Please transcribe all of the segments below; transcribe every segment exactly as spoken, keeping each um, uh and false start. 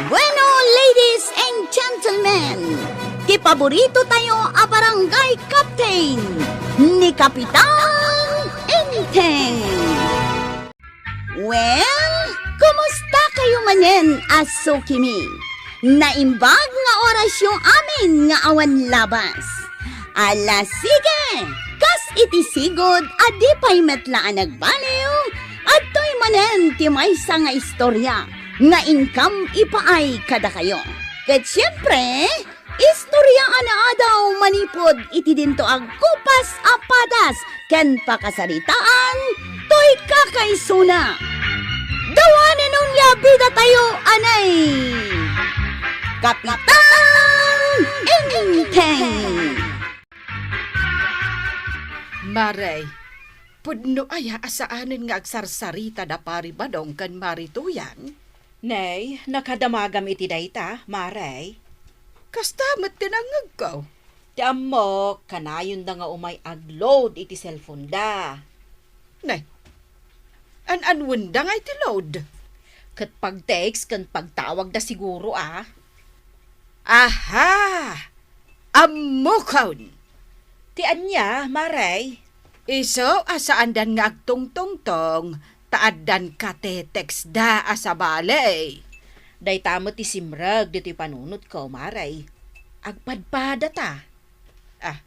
Bueno, ladies and gentlemen, ti paborito tayo a barangay captain, ni Kapitan Enteng. Well, kumusta kayo manen a sukimi? Naimbag nga orasyo amin nga awan labas. Ala, sige! Kas iti sigud a di pay met la a nagbaliw, adtoy manen ti maysa nga istorya nga inkam ipaay kadakayo. Ket siempre, istorya a naadaw manipud iti dinto agkupas a padas ken pakasaritaan toy kakaisuna. Dawanen onia bida tayo, anay! Kapitan Enteng! Marey, pudno aya a saanen nga agsarsarita da Pari Badong ken Mari Tuyang? Nay, nakadamagam iti dayta, Marey. Kasta met ti nangngegko. Ti ammok, kanayonda nga umay agload iti cellphone da. Nay, an-anwenda nga iti load? Ket pag-text ken pagtawagda siguro, a. Aha! Ammokon! Ti ania, Marey? Isu a saandan nga agtungtungtong, ta addan katetextda a sabali. Dayta met ti simrek ditoy panunotko, Marey. Agpadpadata. Ah,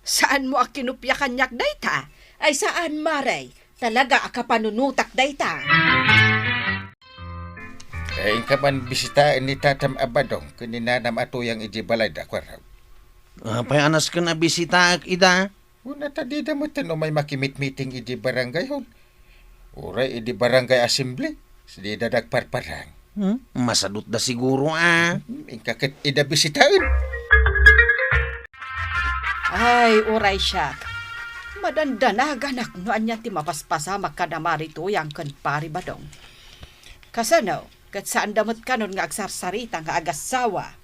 saanmo a kinupia kaniak dayta? Ay, saan, Marey. Talaga a kapanunotak dayta. Eh, inka man bisitaen ni Tatam a Badong ken ni Nanam a Tuyang idiay balayda, Kuarog. Apay a nasken a bisitaek ida? Una ta dida metten umay makimitmiting idiay barangay hall. Uray idiay barangay assembly, dida nagparparang. Hmm? Masadutda siguro, a. Hmm, inka ket ida bisitaen. Ay, uray siak. Madandanaganak no ania ti mapaspasamak kada Mari Tuyang ken Pari Badong. Kasano, ket saanda met kanon nga agsarsarita nga agassawa?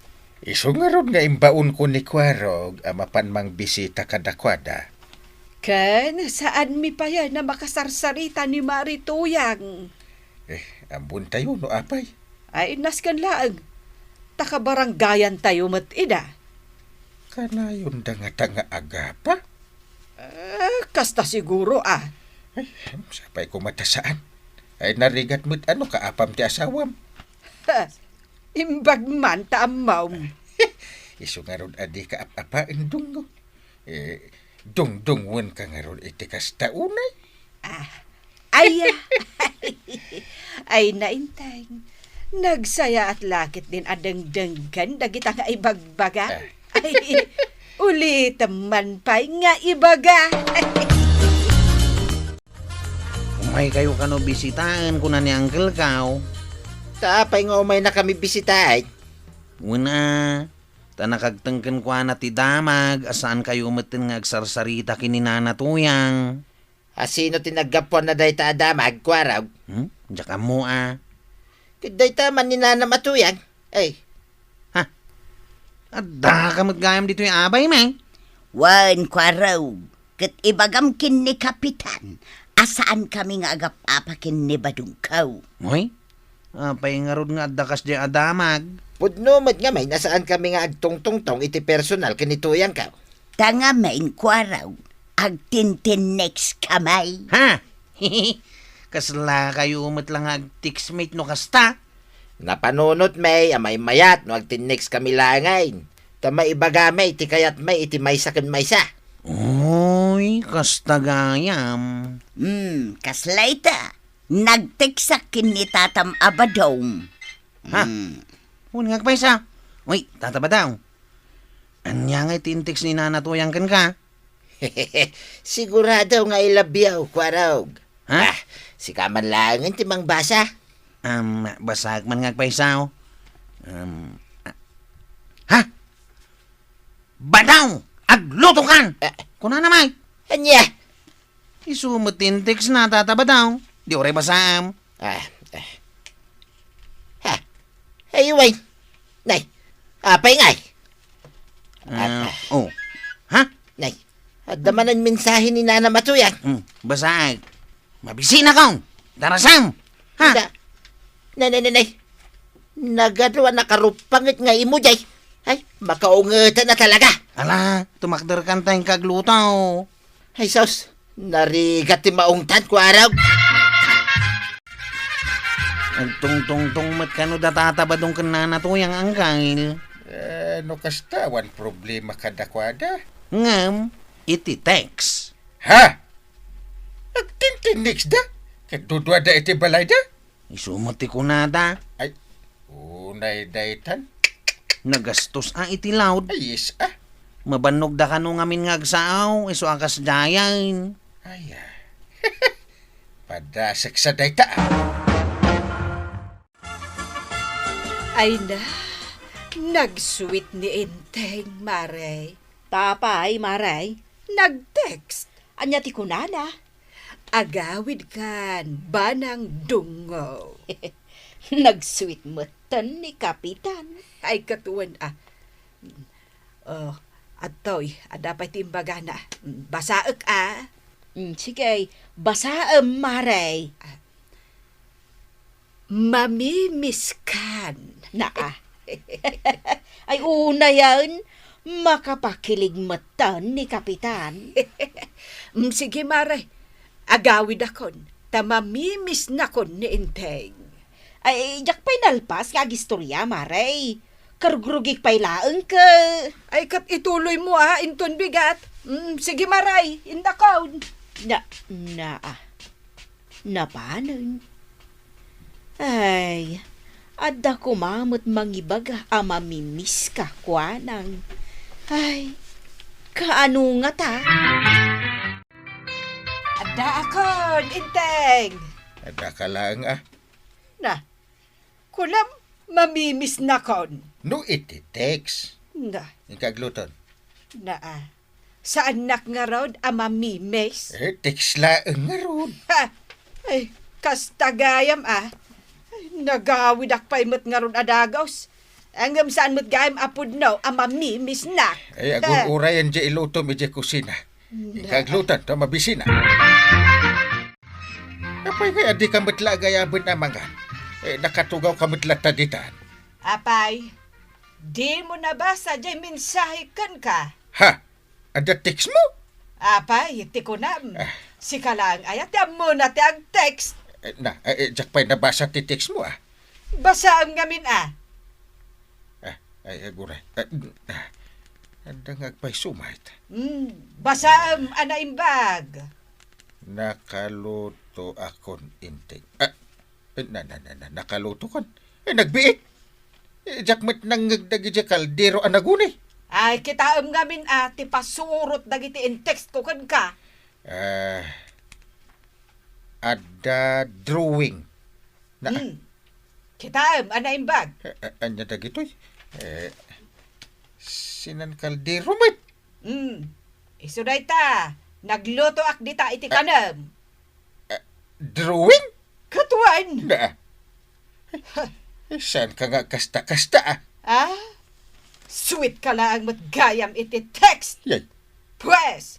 Isu ngarud nga imbaonko ni Kuarog a mapan mangbisita kadakuada. Ken saanmi payen a makasarsarita ni Mari Tuyang? Eh, ammoentayo no apay. Ay, nasken laeng. Ta kabarangayantayo met ida. Kanayonda ngata nga agapa? Eh, kasta siguro, a. Ay, sapay koma ta saan. Ay, narigat met a no kaapam ti asawam. Imbag man ta ammom. Isu ngarud a dika ap-apaen, Dunggo. Eh, dungdungngoenka ngarud iti kasta unay. Ah, ay, ah. Ay, nainteng. Nagsayaat la ketdin a dengdenggen dagita nga ibagbaga. Ah. Ay, ulitem man pay nga ibaga. Umaykayo kano bisitaen, kuna ni Uncle Kao. Ta apay nga umaynakami bisitaen? Wen a, ta nakagteng kenkuana ti damag a saankayo metten nga agsarsarita ken ni Nana Tuyang. A sino ti naggapuanna dayta a damag, Kuarog? Hmm? Diak ammo a. Ket dayta man ni Nanam a Tuyang? Ay. Ha? Addaka met gayam ditoy abay, me? Wen, Kuarog, ket ibagam ken ni Kapitan a saankami nga agap-apa ken ni Badongko. Uy? Apay ngarud nga adda kasdiay a damag? Pudno met ngamin a saankami nga agtungtungtong iti personal ken ni Tuyangko. Ta ngamin, Kuarog, agtintinnext kami. Ha? Kaslakayo met la nga agtextmate no kasta? Napanunotmi a maymayat no agtinnext kami laengen. Ta maibagami ti kayatmi iti maysa ken maysa. Uy, kasta gayam. Hmm, kasla ita. Nagteksak ken ni Tatam a Badong. Ha? Hmm. Wen nga agpaysa. Uy, Tata Badong. Ania nga iti in-text ni Nana Tuyang kenka? Sigurado nga I love you, Kuarog. Ha? Ah, sika man laengen ti mangbasa. Um, basaek man nga agpaysa, o. Um, ah, ha? Badong! Aglutokan! Eh. Kunana, Mike. Ania? Isu met ti in-text na, Tata Badong. Di uray basaem. Ah, eh. Ha? Ay, uy. Nay, apay ngay? Ah, ah, oh. Ha? Nay, adda manen mensahe ni Nanam a Tuyang. Hmm, basaek. Mabisina kong. Darasam. Ha? Nay, nay, nay, nay. Nagadu a nakaruppanget nga imo jay. Ay, makaungetan a talaga. Ala, tumakderkan ta inka agluto. Ay, sus, narigat ti maungtan, kuarog. Agtungtungtong met kano data ta Badong ken Nana Tuyang, Angkel. Eh, no kasta, awan problema kadakuada. Ngem, iti text. Ha? Agtintinniksda? Ket duduada iti balayda? Isu met ti kunada. Ay, unay daytan. Nagastos a iti load. Ay, yes, ah. Mabannogda kano ngamin nga agsao, isu a kasdiayen. Ay, ah. Padasek sa dayta, ah. Ay na, nag-sweet ni Enteng, Mare. Tapay, Mare? Nag-text. Ania ti kunana? Agawid kan banang dungo. Nag-sweet metten ni Kapitan. Ay, katuan, ah. Oh, adtoy, adda pay ti imbagana. Mm, basaek, ah. Mm, sige, basaem, Mare. Ah, mamimiskan. Naa. Ay, unayen, makapakilig metten ni Kapitan. Mm, sige, Mare. Agawidakon, ta mamimisnakon ni Enteng. Ay, diak pay nalpas nga agistorya, Mare. Karugrugik pay laeng ke. Ay, ket ituloymo, ah, inton bigat. Mm, sige, Mare, indakon. Na, na, ah. Napanen. Ay, adda koma met mangibaga a mamimiska, kuanang. Ay, kaano ngata? Addaakon, Enteng. Adda ka laeng, ah. Na, kunam, mamimisnakon. No iti text. Na. Inka agluton. Na, ah. Saannak ngarud a mamimis? Eh, text laeng ngarud. Ha! Ay, kasta gayam, ah. Ay, nagawidak pay met ngarud a dagus. Ngem saan met gayam a pudno a mamimisnak. Ay, agur-urayen di ilutom idiay kusina. Inka agluton, ta mabisina. Apay ngay a dika met la agayaben a mangan? Eh, nakatugaw ka met latta ditan. Apay, dimo nabasa diay mensahe kenka? Ha? Adda text mo? Apay, ti kunam. Ah. Sika laeng aya ti ammona ti ag-text? Eh, na, eh, eh, diak pay nabasa ti text mo, ah. Basaem ngamin, ah. Ah, ay, aguray. Ah, ah, adda nga agpayso met. Hmm, basaem a naimbag. Nakalutoakon, Enteng. Ah, eh, na, na, na, na, nakalutokan. Eh, nagbiit. Eh, diak met nangngeg dagidiay kaldero a naguni. Ay, kitaem ngamin a ti pasurot dagiti in-text ko kenka. Ah, adda drawing. Na, Hmm. Kitaem a naimbag. Eh, eh, ania dagitoy? Eh, sinan kaldero met. Hmm. Isu dayta, naglutoak dita iti Ah. kanem. Eh, drawing? Katuan. Na. Eh, saan ka nga kasta-kasta, ah? Ah? Sweet ka laeng met gayam iti text. Yay. Pues,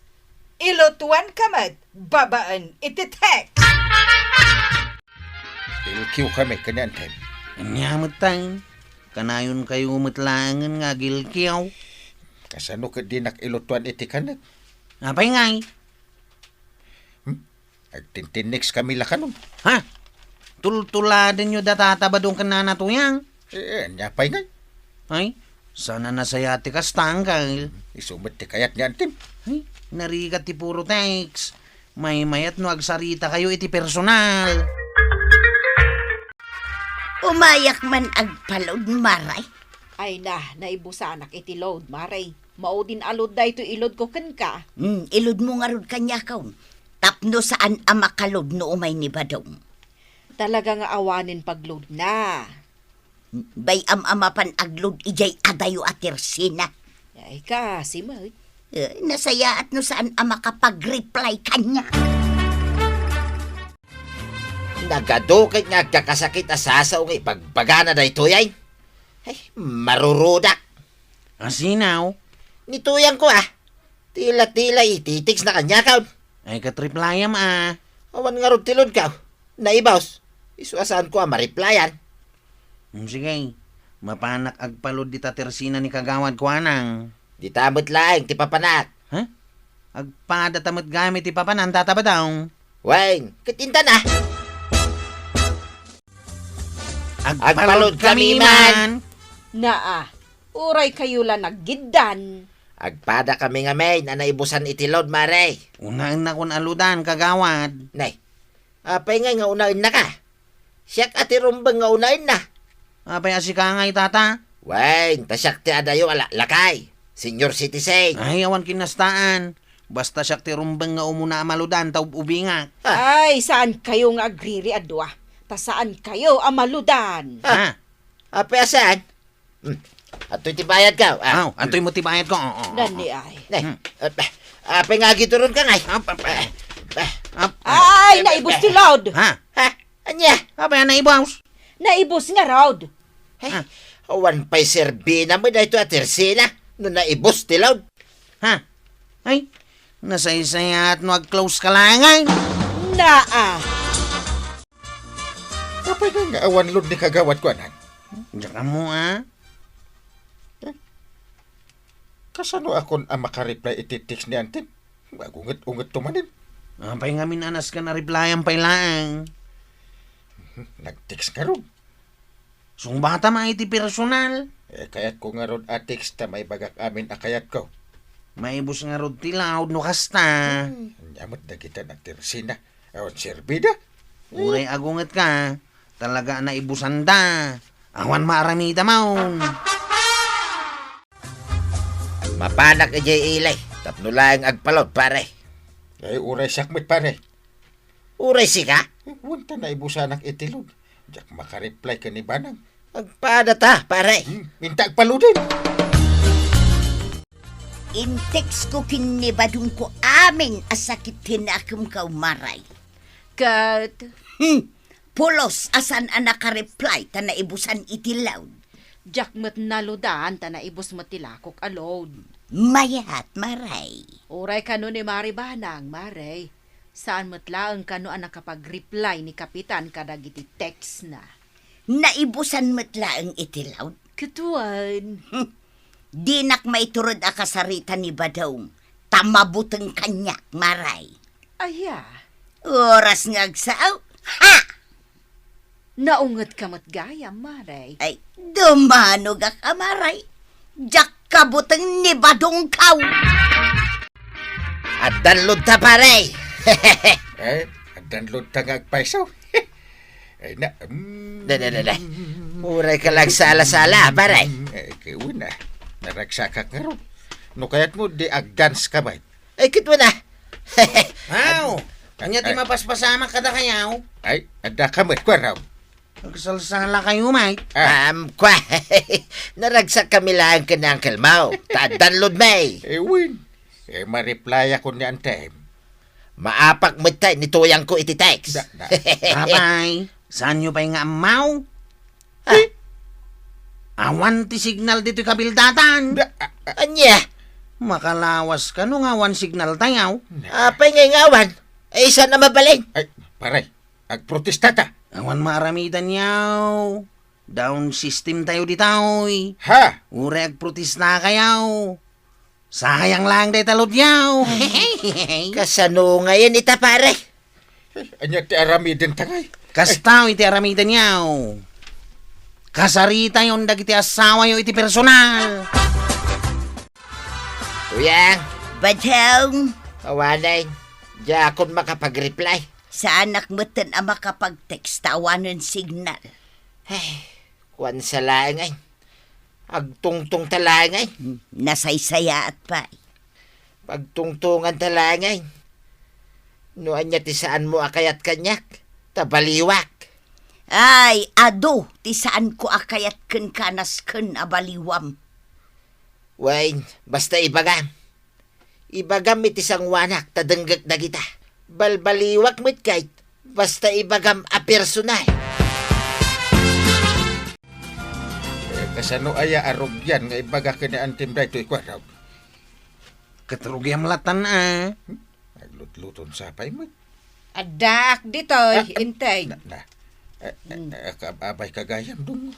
ilutuan ka met babaen iti text. Ilkiw kami, kanian, Tem. Ania met, Tang? Kanayon kayo met laengen nga agilkiw. Kasano ket dinak ilutuan iti kanek? Apay ngay? Hmm? Agtintinniks kami la kanon. Ha? Tultuladenyo data ta Badong ken Nana Tuyang? Eh, eh, ania pay ngay? Ay, saan a nasayaat ti kasta, Angkel. Isu met ti kayat ni Antim. Ay, narigat ti puro text. Maymayat no agsarita kayo iti personal. Umayak man agpa-load, Mare. Ay na, naibusanak iti load, Mare. Maudin a load daytoy i-load ko kenka. Hmm, i-load mo ngarud kaniakon. Tapno saan a maka-load no umay ni Badong. Talaga nga awanen pag-load na. Bay-am a mapan ag-load idiay adayo a tersina. Ay, kasi met. Eh, nasayaat no saan a makapag-reply kaniak. Nagadu ket nga agkakasakit a sasao nga ibagbagana daytoy ay. Ay, marurudak. Asinaw? Ni Tuyang ko, ah. Tila-tila iti text na kaniakon. Ay, ket reply-am, ah. Awan ngarud ti load ko. Naibaus. Isu a saanko a ma-reply-an. Hmm, sige. Mapanak agpalud dita tersina ni Kagawad Kuanang. Dita met laeng ti papanak. Ha? Agpadata met gayam iti papanan, Tata Badong. Wen, ket intana. Agpalud kami man. Naa, uray kayo la naggiddan. Agpada kami ngamin a naibusan iti load, Mare. Unaennakon a ludan, Kagawad. Nay, apay ngay nga unaennaka? Siak a ti rumbeng nga unaenna. Apay a sika ngay, Tata? Wen, ta siak ti adayo a la-, lakay. Senior citizen. Ay, awan kinastaan. Basta siak ti rumbeng nga umuna a maludan ta ub-ubingak. Ah. Ay, saan kayo nga agriri a dua? Ta saan kayo a maludan. Ah. Ah. Apay a saan? Hmm. Adtoy ti bayadko. Ah. Aw, adtoy mo ti bayadko. Oo, oo. Dani ay. Nay, hmm. Ah, ah, apay nga agituronka ngay? Ah, ah, ah, ah, ah, ay, naibus ti load. Ha? Ha? Ania? Apay a naibus? Naibus ngarud. Ay, ah, awan pay serbina met daytoy a tersina no naibus ti load. Ha? Ay, nasaysayaat no ag-close ka laeng ay. Naa. Apay nga awan load ni Kagawad Kuanang? Diak ammo, ah. Eh, kasano akon a makareply iti text ni Antim? Agunget-unget to manen. Apay ngamin a nasken a replyan pay laeng? Nag-text ngarud. Sungbatam iti personal. Eh, kayatko ngarud a text ta maibagak amin a kayatko. Maibus ngarud ti load no kasta. Hmm. Ania met dagita a tersina? Awan serbida? Uray agungetka. Talaga a naibusanda. Awan maaramidam. Mapanak idiay ili tapno laeng agpalod, pare. Ay, uray siak met, pare. Uray sika? Wen ta naibusanak iti load. Diak makareply ken ni Banang. Agpada ta, pare. Hmm, inta agpaluden. Intext ko ken ni Badongko amin a sakit ti nakemko, Maray. Ket? Hmm, pulos a saan a nakareply ta naibusan iti load. Diak met naludan ta naibus met ti lakok a load. Mayat, Maray. Uray kano ni Mari Banang, Maray. Saan met laeng kano a nakapagreply ni Kapitan kadagiti textna. Naibusan met laeng iti load? Ket wen. Hmm. Dinak maiturod a kasarita ni Badong, ta mabuteng kaniak, Maray. Aya? Oras nga agsao. Ha! Naungetka met gayam, Maray. Ay, dumanogak a, Maray. Diak kabuteng ni Badongko. Addan load ta, pare. Eh, addan load ta nga agpayso. Ay, na, mm. Da, da, da, da. Uray ka lang sala-sala, pare. Eh, kay una, naragsakak ngarud. No kayat mo, di ag-dance ka ba? Ay, ket una. Aw, ania ti ay, mapaspasamak kadakayo? Ay, adda ka met, kuaraw. Agsalsala kayo, mate. Ah. Um, kwa, naragsak kami laeng ken ni Uncle Mau. Ta addan load mi. Eh, wen. Eh, ma-reply ako ni Antem. Maapak met tay ni tuyangko iti text. Da, da. Apay, saanyo pay nga ammaw? Ah. Eh? Awan ti signal ditoy kabildatan. Da, ah, ah. Ania? Makalawas kano nga awan signal tayo. Apay nga ingawan? Ay, saan a mabalin? Ay, pare, agprotesta ta. Awan maaramidan yaw. Down system tayo ditoy. Ha? Uray agprotesta kayo. Sayang lang dayta load yaw. Kasano ngayon ita, pare? Ania ti aramiden ta ngay? Kastaw iti aramiden yaw. Kasaritayon dagiti asawayo iti personal. Kuya. Badong. Awanen. Diakon makapag-reply. Saanak metten a makapag-text ta awanen signal. Ay, kuan sa laeng ay. Agtungtong ta laeng ay. Hmm, nasaysayaat pay. Pagtungtongan ta laeng ay. No ania ti saanmo a kayat kaniak, ta baliwak. Ay, adu ti saanko a kayat kenka a nasken a baliwam. Wen, basta ibagam. Ibagam iti sangoanak ta denggek dagita. Balbaliwak met kayt, basta ibagam a personal. Eh, kasano aya a rugian nga ibaga ken ni Antim daytoy, kuarog? Ket rugiam latan a. Hmm? Naglutluton sa pay met. Addaak ditoy, ah, ah, intay. Na, na. Eh, eh, eh, kab-, abay ka gayam, Dong.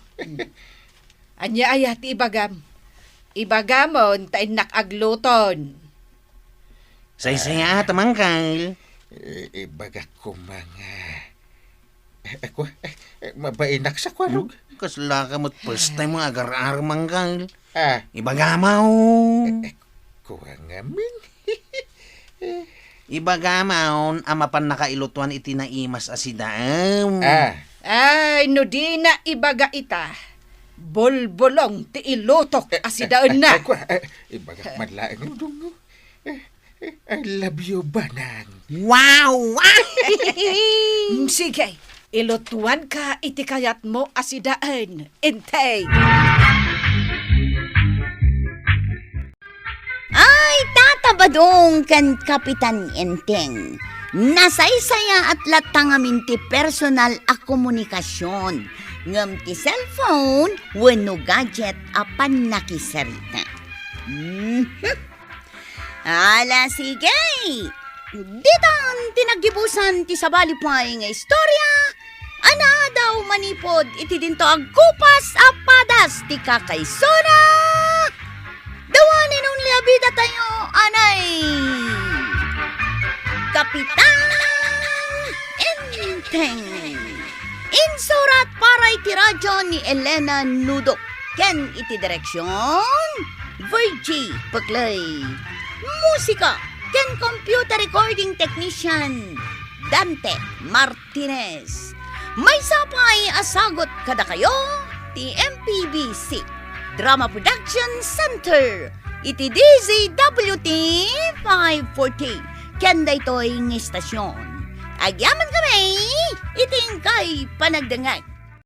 Ania aya ti ibagam? Ibagamon ta innak agluton. Saysaya ta, Mangkal. Eh, ibagak koma nga. Eh, eh, kua, eh, eh, mabainak sa kuarog. Hmm? Kasla ka met first time nga agar-ar, Mangkal. Ah. Ibagamaw. Eh, eh, kua ngamin. Ibagamaw a mapan nakailutuan iti naimas a sidaem. Ah. Ay, no dina ibaga ita, bulbulong ti ilutok a sidaenna. Eh, eh, kua, eh, ibagak man laeng, Dong. Eh, eh, I love you, Banang. Wow! Mm, sige, ilutuanka iti kayatmo a sidaen, Enteng. Ay, Tata Badong ken Kapitan Enteng. Nasaysayaat latta ngamin ti personal a komunikasion, ngem ti cellphone wenno gadget a pannakisarita. Mhm. Ala, sige. Ditan ti naggibusan ti sabali pay nga istorya a naadaw manipud iti dinto agkupas a padas ti kakaisuna. The one and only a bidatayo, anay, Kapitan Enteng. Insurat para iti radyo ni Elena Nudok ken iti direksion, Virgie Peclay. Musika ken computer recording technician, Dante Martinez. Maysa pay a sagut kadakayo ti M P B C Drama Production Center iti D Z W T five forty ken daytoy nga istasyon. Agyaman kami iti inkay panagdengngeg.